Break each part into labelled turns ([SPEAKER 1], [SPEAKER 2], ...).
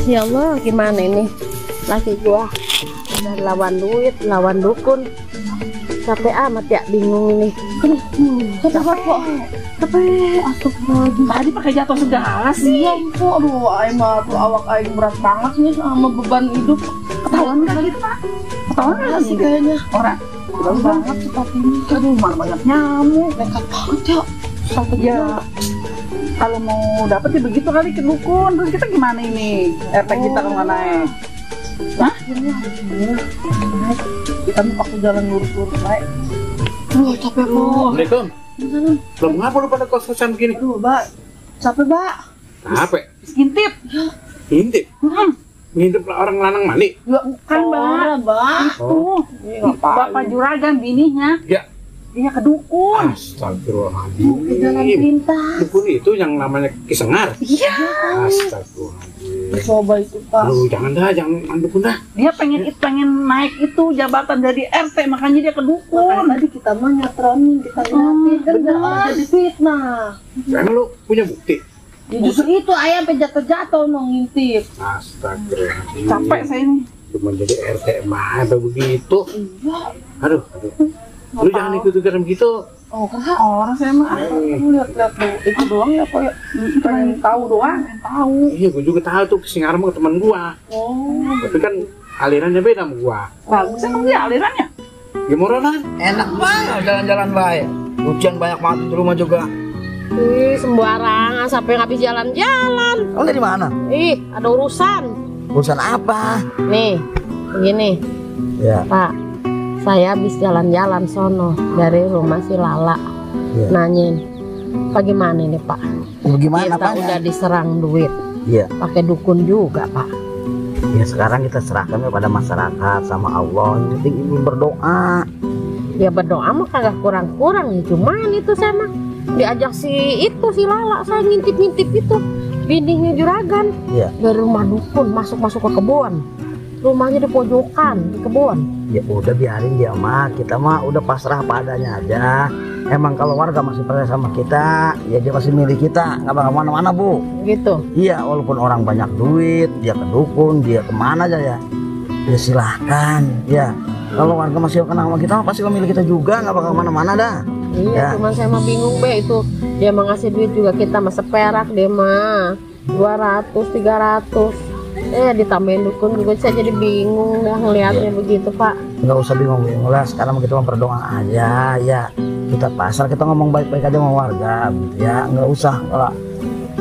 [SPEAKER 1] Ya Allah, gimana ini laki gua udah lawan duit, lawan dukun, capek amat ya, bingung ini.
[SPEAKER 2] Capek kok, capek. Astagfirullahaladzim, tadi pakai jatuh segala sih. Ya ampun, aduh, aing mah tuh awak aing berat banget nih sama beban hidup. Ketahuan kali itu Pak? Ketahuan nggak sih kayaknya? Orang berat banget seperti ini. Aduh, mana banyak nyamuk, nekat banget ya. Satu ya. Kalau mau dapet ya begitu kali ke dukun. Terus kita gimana ini? RT kita kemana ya? Hah? Kita mau pakai jalan lurus-lurus baik. Aduh, capek kok.
[SPEAKER 3] Assalamualaikum. Belum ngapa lu pada kos-kosan begini?
[SPEAKER 2] Aduh, Mbak. Capek, Mbak.
[SPEAKER 3] Apa?
[SPEAKER 2] Ngintip.
[SPEAKER 3] Ngintip? Ngintip orang lanang mandi?
[SPEAKER 2] Ya, kan, Mbak.
[SPEAKER 3] Oh.
[SPEAKER 2] Itu. Bapak juragan bininya.
[SPEAKER 3] Ya.
[SPEAKER 2] Dia ke dukun.
[SPEAKER 3] Astagfirullahaladzim.
[SPEAKER 1] Ke jalan pintas.
[SPEAKER 3] Dukun itu yang namanya Kisengar?
[SPEAKER 2] Iya.
[SPEAKER 3] Astagfirullahaladzim.
[SPEAKER 2] Coba itu, Pak.
[SPEAKER 3] Aduh, jangan dukun dah.
[SPEAKER 2] Dia pengen naik itu jabatan jadi RT, makanya dia ke dukun.
[SPEAKER 1] Tadi kita mah nyatronin, kita liatin kan jangan jadi fitnah.
[SPEAKER 3] Emang lu punya bukti?
[SPEAKER 1] Ya, justru itu ayam sampai jatuh-jatuh mau ngintip.
[SPEAKER 3] Astagfirullahaladzim.
[SPEAKER 2] Capek saya ini.
[SPEAKER 3] Cuma jadi RT mah ada begitu.
[SPEAKER 1] Iya.
[SPEAKER 3] Aduh. Lu jangan ikut-ikutan begitu.
[SPEAKER 2] Oh, orang saya mah lihat-lihat itu doang ya, Pak. Pengen tahu doang, pengen tahu.
[SPEAKER 3] Iya, gua juga tahu tuh Kisengar mah teman gua.
[SPEAKER 2] Oh,
[SPEAKER 3] Tapi kan alirannya beda sama gua.
[SPEAKER 2] bagus emang dia alirannya.
[SPEAKER 3] Gimana kan?
[SPEAKER 4] Enak banget jalan-jalan baik. Hujan banyak banget di rumah juga.
[SPEAKER 1] Ih, sembarangan sampai habis jalan-jalan.
[SPEAKER 4] Kamu dari mana?
[SPEAKER 1] Ih, ada urusan.
[SPEAKER 4] Urusan apa?
[SPEAKER 1] Nih, begini,
[SPEAKER 4] Ya.
[SPEAKER 1] Pak. Saya habis jalan-jalan sono dari rumah si Lala.
[SPEAKER 4] Ya.
[SPEAKER 1] Nanyain, bagaimana nih Pak?
[SPEAKER 4] Gimana
[SPEAKER 1] Kita
[SPEAKER 4] Pak?
[SPEAKER 1] udah diserang duit,
[SPEAKER 4] Iya.
[SPEAKER 1] pakai dukun juga Pak.
[SPEAKER 4] Ya sekarang kita serahkan kepada masyarakat sama Allah. Yang penting ini berdoa.
[SPEAKER 1] Ya berdoa mah kagak kurang-kurang, cuman itu saya mah diajak si Lala, saya ngintip-ngintip itu bininya juragan.
[SPEAKER 4] Iya.
[SPEAKER 1] Dari rumah dukun masuk ke kebun. Rumahnya di pojokan di kebun.
[SPEAKER 4] Ya udah biarin dia mah. Kita mah udah pasrah padanya aja. Emang kalau warga masih percaya sama kita, ya dia pasti milik kita. Nggak bakal mana-mana Bu.
[SPEAKER 1] Gitu.
[SPEAKER 4] Iya, walaupun orang banyak duit, dia ke dukun, dia kemana aja ya. Ya silahkan. Ya. Kalau warga masih kenal sama kita, pasti milik kita juga. Nggak bakal mana-mana dah.
[SPEAKER 1] Iya,
[SPEAKER 4] Ya.
[SPEAKER 1] cuman saya mah bingung be itu. Dia mah ngasih duit juga kita mah seperak, dia mah 200, 300. Ditambahin dukun juga saya jadi bingung dah ngelihatnya begitu Pak.
[SPEAKER 4] Nggak usah bingung-bingung lah. Sekarang kita mau berdoa aja. Ya. Kita pasar, kita ngomong baik-baik aja sama warga. Gitu ya. Nggak usah. Kalau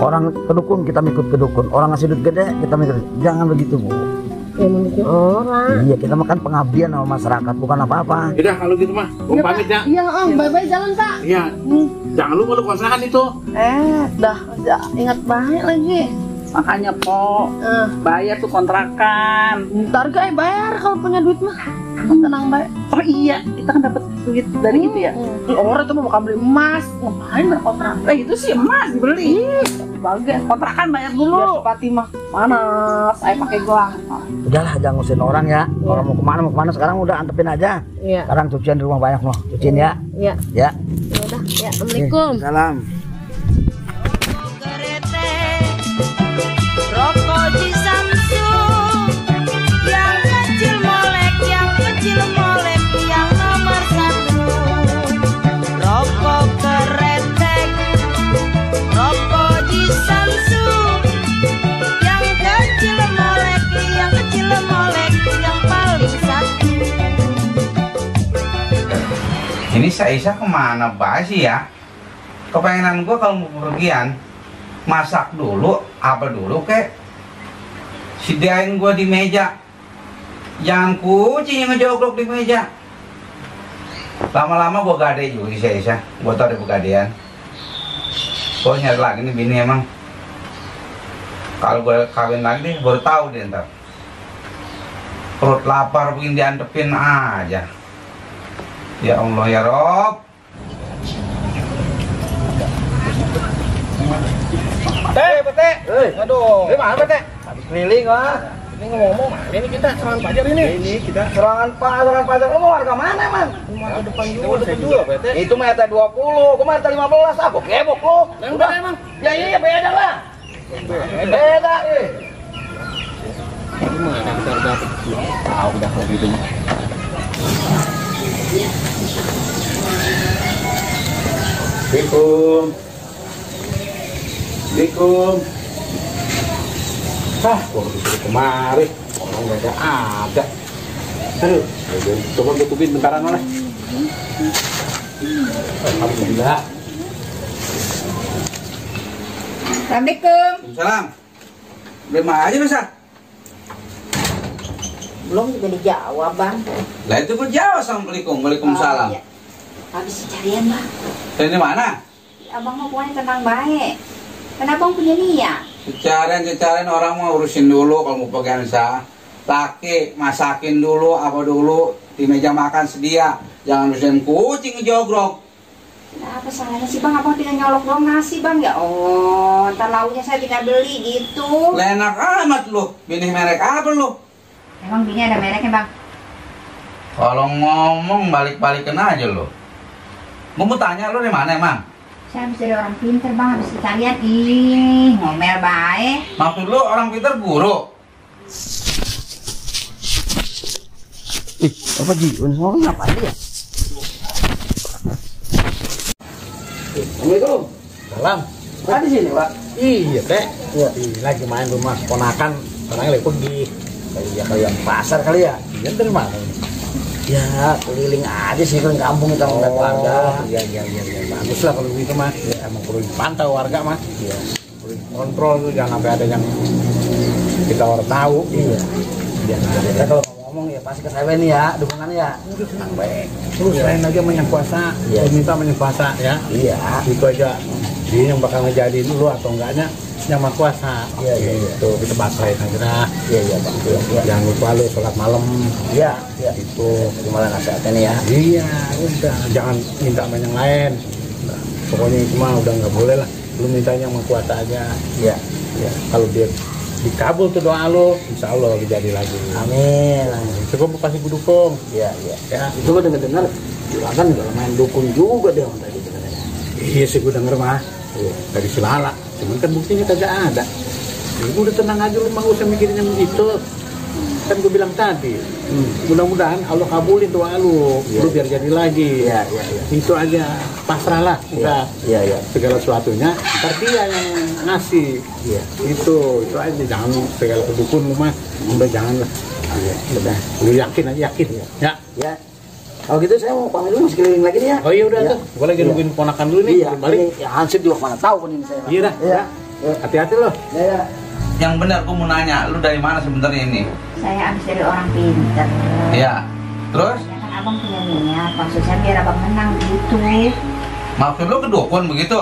[SPEAKER 4] orang ke dukun, kita ikut ke dukun. Orang ngasih duit gede, kita ikut. Jangan begitu Bu.
[SPEAKER 1] Ya menurut orang.
[SPEAKER 4] Iya, kita makan pengabdian sama masyarakat, bukan apa-apa.
[SPEAKER 3] Udah kalau gitu mah, gua pamit ya.
[SPEAKER 1] Iya, bye-bye jalan Pak.
[SPEAKER 3] Iya. Jangan lupa lu kontrakan itu.
[SPEAKER 2] Dah ingat baik lagi. Makanya Po, bayar tuh kontrakan.
[SPEAKER 1] Ntar guys bayar kalau punya duit mah. Tenang baik.
[SPEAKER 2] Oh iya, kita kan dapat duit dari itu ya.
[SPEAKER 1] Orang itu mau beli emas, ngapain berkontrak?
[SPEAKER 2] Itu sih emas dibeli. Bagian kontrakan bayar dulu.
[SPEAKER 1] Biar sepati mah panas, saya pakai gelang.
[SPEAKER 4] Udahlah, jangan ngusin orang ya. Orang mau kemana sekarang udah antepin aja.
[SPEAKER 1] Iya.
[SPEAKER 4] Sekarang cucian di rumah banyak loh. Cuciin ya.
[SPEAKER 1] Iya.
[SPEAKER 4] Ya.
[SPEAKER 1] Ya udah, ya Assalamualaikum.
[SPEAKER 4] Salam.
[SPEAKER 5] Rokok di Samsung yang kecil molek, yang nomor 1. Rokok keretek, rokok di Samsung yang kecil molek, yang paling 1.
[SPEAKER 6] Ini
[SPEAKER 3] Isa-isa kemana bah sih ya? Kepengenan gue kalau mau pergian masak dulu, apa dulu kek? Sediain gue di meja. Jangan kucing yang ngejogrok di meja. Lama-lama gue gade juga Isa-isa. Gue tau ada begadean. Gue nyari lagi nih bini emang. Kalau gue kawin lagi deh, baru tahu deh ntar. Perut lapar begini diantepin aja. Ya Allah ya Rob. Pete. Aduh. Ini mana Pete?
[SPEAKER 4] Habis keliling ah.
[SPEAKER 3] Ini ngomong mana ini kita serangan pajar ini?
[SPEAKER 4] Ini kita serangan pajar. Lu mau warga mana emang?
[SPEAKER 3] Warga depan juga, Pete.
[SPEAKER 4] Itu mah RT 20, gua mah RT 15, aku gebok lu.
[SPEAKER 3] Yang mana emang?
[SPEAKER 4] Ya iya beda lah. Beda
[SPEAKER 3] Gimana kita dapat? Tahu dah kalau gitu. Assalamualaikum. Hah, gua disuruh kemari, orang gak ada. Aduh, coba tutupin bentaran oleh. Alhamdulillah.
[SPEAKER 5] Assalamualaikum.
[SPEAKER 3] Salam. Belum aja lu, Sat?
[SPEAKER 5] Belum juga dijawab, Bang.
[SPEAKER 3] Lah itu gua jawab Assalamualaikum. Waalaikumsalam.
[SPEAKER 5] Oh, iya. Habis carian, Bang.
[SPEAKER 3] Dari mana?
[SPEAKER 5] Abang mau pokoknya tenang baik. Kenapa Abang punya niat?
[SPEAKER 3] Cecaren orang mau urusin dulu kalau mau pegang sah. Laki masakin dulu apa dulu di meja makan sedia. Jangan urusin kucing ngejogrok.
[SPEAKER 5] Apa salahnya sih Bang? Abang tinggal nyolok doang nasi Bang ya. Oh, ntar lauknya saya tinggal beli gitu.
[SPEAKER 3] Enak amat lu. Bini merek apa lu?
[SPEAKER 5] Emang bini ada mereknya Bang?
[SPEAKER 3] Kalau ngomong balik-balikan aja lu. Gua mau tanya lu dari mana emang?
[SPEAKER 5] Saya habis dari orang pinter Bang, habis kalian ih ngomel baik.
[SPEAKER 3] Maksud lu orang pintar guru?
[SPEAKER 4] apa Ji? Ngomong ngapain dia? Assalamualaikum.
[SPEAKER 2] Salam.
[SPEAKER 4] Pak di sini, Pak.
[SPEAKER 2] Iya, Teh.
[SPEAKER 4] Iya.
[SPEAKER 2] Lagi main rumah ponakan, orangnya lagi pergi.
[SPEAKER 4] Ya kayak pasar kali ya.
[SPEAKER 2] Iya, dari mana?
[SPEAKER 4] Ya keliling aja sih kan kampung kita ngeliat warga.
[SPEAKER 2] Iya. Bagus lah kalau begitu mah. Ya, emang perlu dipantau warga mah.
[SPEAKER 4] Iya.
[SPEAKER 2] Perlu kontrol tuh, jangan sampai ada yang kita orang tahu.
[SPEAKER 4] Iya.
[SPEAKER 2] Iya.
[SPEAKER 4] Kita kalau ngomong ya pasti ke saya nih ya, dukungannya ya.
[SPEAKER 2] Tenang baik. Terus lain aja sama yang kuasa.
[SPEAKER 4] Iya.
[SPEAKER 2] Minta sama yang kuasa ya.
[SPEAKER 4] Iya.
[SPEAKER 2] Itu aja. Dia yang bakal ngejadiin dulu atau enggaknya yang maha kuasa.
[SPEAKER 4] Iya.
[SPEAKER 2] Itu kita pasrahin aja dah.
[SPEAKER 4] Iya Pak. Iya.
[SPEAKER 2] Jangan lupa lu sholat malam.
[SPEAKER 4] Iya.
[SPEAKER 2] Itu.
[SPEAKER 4] Gimana nasihatnya nih ya?
[SPEAKER 2] Iya, udah. Jangan minta sama yang lain. Nah, pokoknya itu mah udah nggak boleh lah. Lu mintanya sama kuasa aja.
[SPEAKER 4] Iya.
[SPEAKER 2] Ya, kalau dia dikabul tuh doa lu, insya Allah jadi lagi.
[SPEAKER 4] Amin.
[SPEAKER 2] Itu gue pasti gue dukung.
[SPEAKER 4] Iya.
[SPEAKER 2] Ya.
[SPEAKER 4] Itu gue dengar juragan juga main dukun juga dia tadi katanya.
[SPEAKER 2] Iya sih gue denger mah. Dari selala. Cuman kan buktinya kagak ada. Ibu udah tenang aja, lu mah gak usah mikirin yang begitu. Kan gue bilang tadi, mudah-mudahan Allah kabulin doa lu, lu biar jadi lagi.
[SPEAKER 4] Iya.
[SPEAKER 2] Itu aja, pasrah lah, udah.
[SPEAKER 4] Iya.
[SPEAKER 2] Segala sesuatunya, ntar dia yang ngasih.
[SPEAKER 4] Iya.
[SPEAKER 2] Itu aja, jangan segala kedukun lu mah, udah jangan lah.
[SPEAKER 4] Iya. Udah.
[SPEAKER 2] Lu yakin aja, yakin. Ya.
[SPEAKER 4] Ya. Kalau gitu saya mau pamit dulu, masih keliling lagi nih ya.
[SPEAKER 2] Oh iya udah
[SPEAKER 4] Ya.
[SPEAKER 2] tuh, gue lagi nungguin ponakan dulu nih,
[SPEAKER 4] Iya.
[SPEAKER 2] balik.
[SPEAKER 4] Ini ya Hansip juga mana tahu ini saya.
[SPEAKER 2] Iya dah,
[SPEAKER 4] Iya.
[SPEAKER 2] hati-hati loh.
[SPEAKER 4] Ya.
[SPEAKER 3] Yang benar gue mau nanya, lu dari mana sebenarnya ini?
[SPEAKER 5] Saya habis dari orang pinter.
[SPEAKER 3] Iya. Terus?
[SPEAKER 5] Ya kan Abang punya niat, maksud saya biar Abang menang gitu.
[SPEAKER 3] Maksud lu kedukun begitu?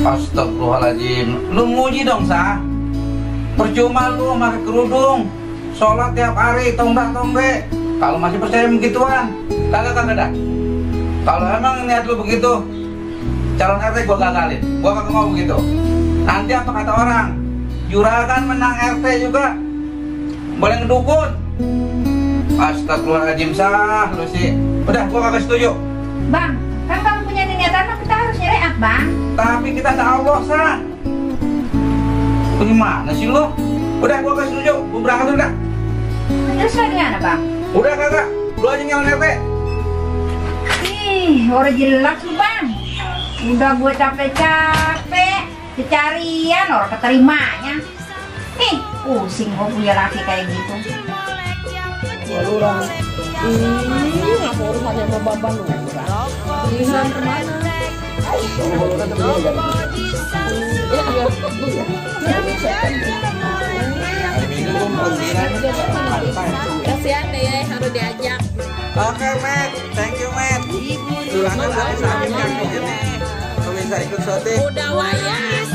[SPEAKER 3] Astagfirullahaladzim. Lu muji dong, Sah. Percuma lu pakai kerudung, sholat tiap hari, tonggak-tonggak. Kalau masih percaya begituan, kagak dah. Kalau emang niat lu begitu, calon RT gua gagalin. Gua kagak mau begitu. Nanti apa kata orang? Juragan menang RT juga boleh ngedukun. Astagfirullahaladzim, Sah, lu sih. Udah, gua kagak setuju.
[SPEAKER 5] Bang, kan Bang punya niatan mah kita harus syariat Bang.
[SPEAKER 3] Tapi kita ada Allah, Sah. Bagaimana sih lu? Udah, gua kagak setuju. Gua berangkat dulu dah.
[SPEAKER 5] Terus lagi mana Bang?
[SPEAKER 3] Udah kagak, lu aja nyalon RT.
[SPEAKER 5] Ih, udah jelas lu Bang. Udah gue capek-capek carian orang keterimanya. Ih, pusing gue punya laki kayak gitu.
[SPEAKER 4] Waduh,
[SPEAKER 1] Apa urusannya sama Baban lu? Lihat kemana?
[SPEAKER 3] Hari Minggu kumpul pantai.
[SPEAKER 1] Kasihan deh ya, harus diajak.
[SPEAKER 3] Oke, Matt. Thank you, Matt. Silakan buat bisa ambil kaki ini. Bisa ikut syuting.
[SPEAKER 1] Udah wayang.